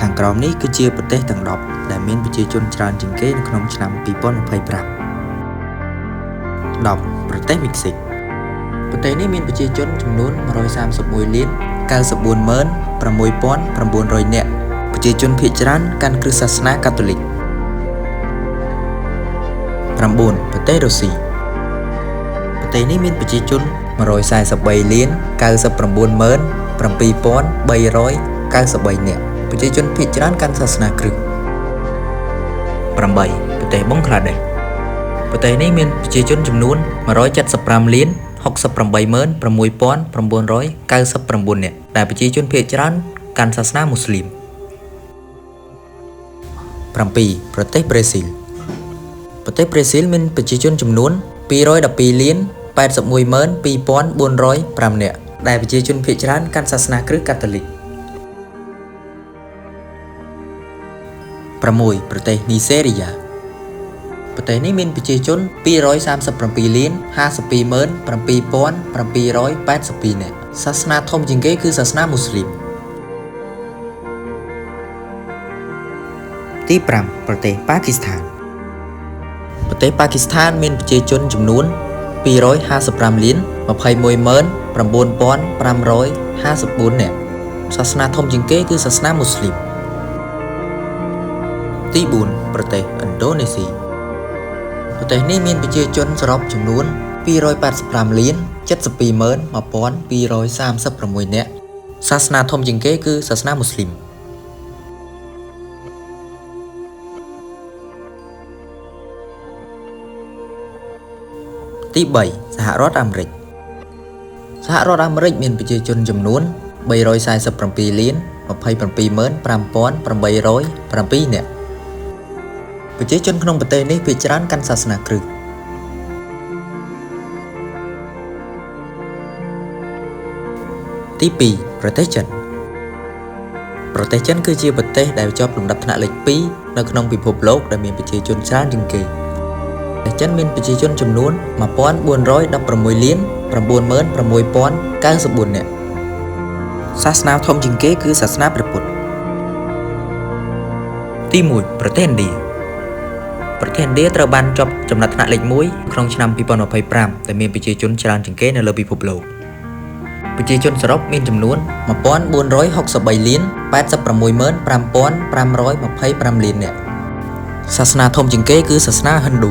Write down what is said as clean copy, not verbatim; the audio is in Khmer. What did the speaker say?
ខាងក្រោមនេះគឺជាប្រទេសទាំង10ដែលមានប្រជាជនច្រើនជាងគេនៅក្នុងឆ្នាំ2025 10ប្រទេសមិចស៊ិកប្រទេសនេះមានប្រជាជនចំនួន131លាន946,900នាក់ប្រជាជនភាគច្រើនកាន់គ្រឹះសាសនាកាតូលិក9ប្រទេសរុស្ស៊ីប្រទេសនេះមានប្រជាជន143លាន997,393នាក់ប្រជាជនភាគច្រើនកាន់សាសនាគ្រិស្ត8ប្រទេសបង់ក្លាដេសប្រទេសនេះមានប្រជាជនចំនួន175លាន686,999នាក់ដែលប្រជាជនភាគច្រើនកាន់សាសនាមូស្លីម7ប្រទេសប្រេស៊ីលប្រទេសប្រេស៊ីលមានប្រជាជនចំនួន212លាន812,405នាក់ដែលប្រជាជនភាគច្រើនកាន់សាសនាគ្រិស្តកាតូលិក6ប្រទេសនីសេរីយ៉ាប្រទេសនេះមានប្រជាជន237លាន527,782នាក់សាសនាធំជាងគេគឺសាសនាមូស្លីមទី5ប្រទេសប៉ាគីស្ថានប្រទេសប៉ាគីស្ថានមានប្រជាជនចំនួន255លាន219,554នាក់សាសនាធំជាងគេគឺសាសនាមូស្លីមទី4ប្រទេសឥណ្ឌូនេស៊ីប្រទេសនេះមានប្រជាជនសរុបចំនួន285លាន721,236នាក់សាសនាធំជាងគេគឺសាសនាមូស្លីមទី3សហរដ្ឋអាមេរិកសហរដ្ឋអាមេរិកមានប្រជាជនចំនួន347លាន275,807នាក់ប្រជាជនក្នុងប្រទេសនេះភាគច្រើនកាន់សាសនាគ្រិស្តទី2ប្រទេសចិនប្រទេសចិនគឺជាប្រទេសដែលជាប់លំដាប់ថ្នាក់លេខ2នៅក្នុងពិភពលោកដែលមានប្រជាជនច្រើនជាងគេប្រទេសចិនមានប្រជាជនចំនួន1416លាន96094នាក់សាសនាធំជាងគេគឺសាសនាព្រះពុទ្ធទី1ប្រទេសឥណ្ឌាប្រទេសឥណ្ឌាត្រូវបានជាប់ចំណាត់ថ្នាក់លេខ1ក្នុងឆ្នាំ2025ដែលមានប្រជាជនច្រើនជាងគេនៅលើពិភពលោកប្រជាជនសរុបមានចំនួន1463លាន865,525លាននាក់សាសនាធំជាងគេគឺសាសនាហិណ្ឌូ